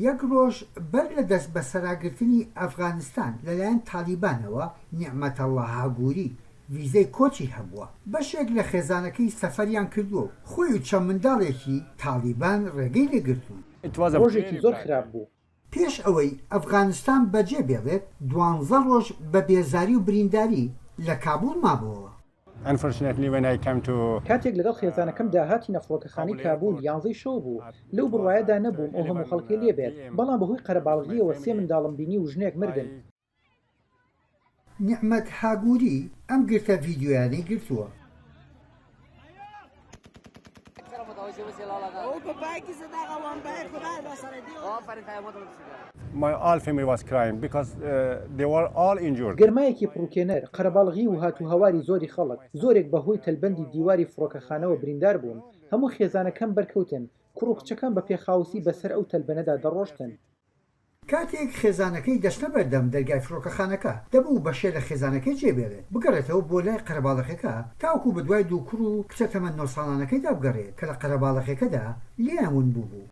یەک ڕۆژ بەر لە دەستبەسەراگرتنی ئەفغانستان لەلایەن تاڵیبانەوە، نیعمەتەڵڵا هاگوری ڤیزەی کۆچی هەبووە، بەشێک لە خێزانەکەی سەفەریان کردووە و خۆی و چەند منداڵێکی تاڵیبان ڕێگەی لێگرتوون. ڕۆژێکی زۆر خراپ بوو. پێش ئەوەی ئەفغانستان بەجێ بێڵێت، دوانزە ڕۆژ بە بێزاری و برینداری لە کابوڵ مابۆوە. کاتێک لەگەڵ خێزانەکەمدا هاتینە فڕۆکەخانەی کابول، یانزەی شەو بوو. لەو بڕوایەدا نەبووم ئەو هەموو خەڵکەی لێ بێت، بەڵام بەهۆی قەرەباڵغییەوە سێ منداڵم بینی و ژنێک مردن. نیعمەت هاگوری ئەم گرتە ڤیدیۆیانەی گرتووە. گەرمایەکی پڕوکێنەر، قەرەباڵغی و هاتوهاواری زۆری خەڵک، زۆرێک بە هۆی تەلبەندی دیواری فڕۆکەخانەوە بریندار بوون. هەموو خێزانەکەم بەرکەوتن، کوڕ و کچەکەم بە پێخاوسی بەسەر ئەو تەلبەنەدا دەڕۆشتن. کاتێک خێزانەکەی دەچنە بەردەم دەرگای فڕۆکەخانەکە، دەبوو بەشێ لە خێزانەکەی جێبێڵێت، بگەڕێتەوە بۆ لای قەرەباڵەخێکە تاوەکو بەدوای دوو کوڕ و کچە تەمەن نۆ ساڵانەکەیدا بگەڕێت کە لە قەرەباڵەخێکەدا لێیان ون بووبوو.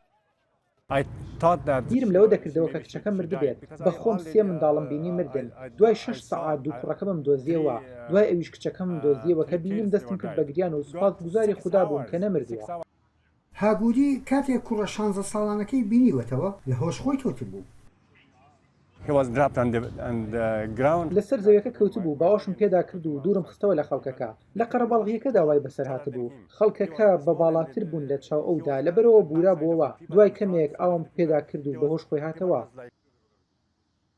بیرم لەوە دەکردەوە کە کچەکەم مردبێت، بە خۆم سێ منداڵم بینی مردن، دوای شەش سەعات دوو کوڕەکەمم دۆزیەوە، دوای ئەویش کچەکەمم دۆزیەوە، کە بینیم دەستم کرد بە گریان و سوپاسگوزاری خودا بووم کە نەمردووە. هاگوری کاتێک کوڕە شانزە ساڵانەکەی بینیوەتەوە لە هۆش خۆی کەوتبوو. لەسەر زەویەکە کەوتبوو، باوەشم پێدا کرد و دوورم خستەوە لە خەڵکەکە. لە قەرەباڵغییەکەدا وای بەسەر هاتبوو. خەڵکەکە بە باڵاتر بوون لە چاو ئەودا، لەبەرئەوە بوورابووەوە. دوای کەمێک ئاوم پێدا کرد و بەهۆش خۆی هاتەوە.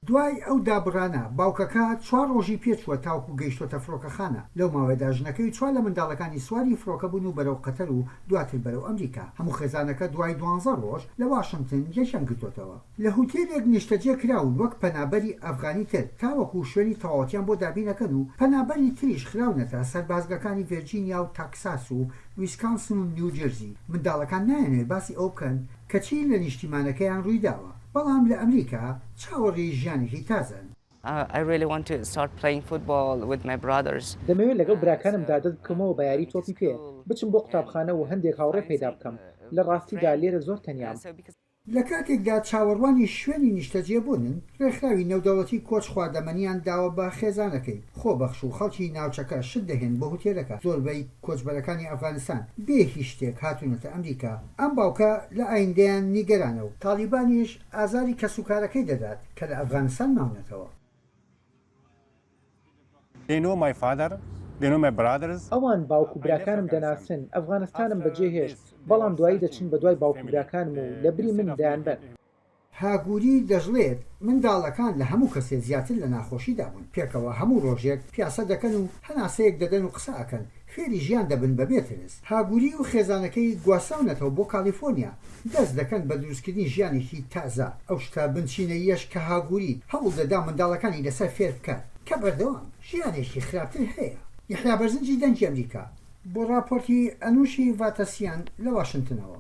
دوای ئەو دابڕانە، باوکەکە چوار ڕۆژی پێچووە تاوەکو گەیشتۆتە فڕۆکەخانە. لەو ماوەیەدا ژنەکەی و چوار لە منداڵەکانی سواری فڕۆکە بوون و بەرەو قەتەر و دواتر بەرەو ئەمریکا. هەموو خێزانەکە دوای دوانزە ڕۆژ لە واشنتن یەکیان گرتۆتەوە. لە هوتێلێک نیشتەجێ کراون وەک پەنابەری ئەفغانی تر تاوەکو شوێنی تەواوەتیان بۆ دابینەکەن و پەنابەری تریش خراونەتە سەربازگەکانی ڤێرجینیا و تاکساس و ویسکانسن و نیوجرزی. منداڵەکان نایانەوێت باسی ئەوە بکەن کە چی لە نیشتیمانەکەیان ڕوویداوە، بەڵام لە ئەمریکا چاوەڕێی ژیانێکی تازەن. دەمەوێت لەگەڵ براکانمدا دەست بکەمەوە بە یاری تۆپی پێ، بچم بۆ قوتابخانە و هەندێک هاوڕێ پەیدا بکەم. لە ڕاستیدا لێرە زۆر تەنیام. لە کاتێکدا چاوەڕوانی شوێنی نیشتەجێبوونن، ڕێکخراوی نێودەوڵەتی کۆچ خواردەمەنیان داوە بە خێزانەکەی خۆبەخش و خەڵکی ناوچەکە شت دەهێن بۆ هوتێلەکە، زۆربەی کۆچبەرەکانی ئەفغانستان بێ هیچ شتێک هاتوونەتە ئەمریکا، ئەم باوکە لە ئایندەیان نیگەرانە و تاڵیبانیش ئازاری کەسوکارەکەی دەدات کە لە ئەفغانستان ماونەتەوە. ئەوان باوک و براکانم دەناسن، ئەفغانستانم بەجێهێشت، بەڵام دوایی دەچن بەدوای باوک و براکانم و لەبری من دەیانبەن. هاگوری دەشڵێت، منداڵەکان لە هەموو کەسێ زیاتر لە ناخۆشیدا بوون، پێکەوە هەموو ڕۆژێک پیاسە دەکەن و هەناسەیەک دەدەن و قسە ئەکەن، فێری ژیان دەبن بەبێ ترس. هاگوری و خێزانەکەی گواستراونەتەوە بۆ کالیفۆرنیا، دەست دەکەن بە دروستکردنی ژیانێکی تازە، ئەو شتە بنچینەییەش کە هاگوری هەوڵ دەدا منداڵەکانی لەسەر فێر بکات کە بەردەوام ژیانێکی خراپتر هەیە. یەحیا بەرزنجی دەنگی ئەمریکا بۆ ڕاپۆرتی ئەنوشی ڤاتەسیان لە واشنتنەوە.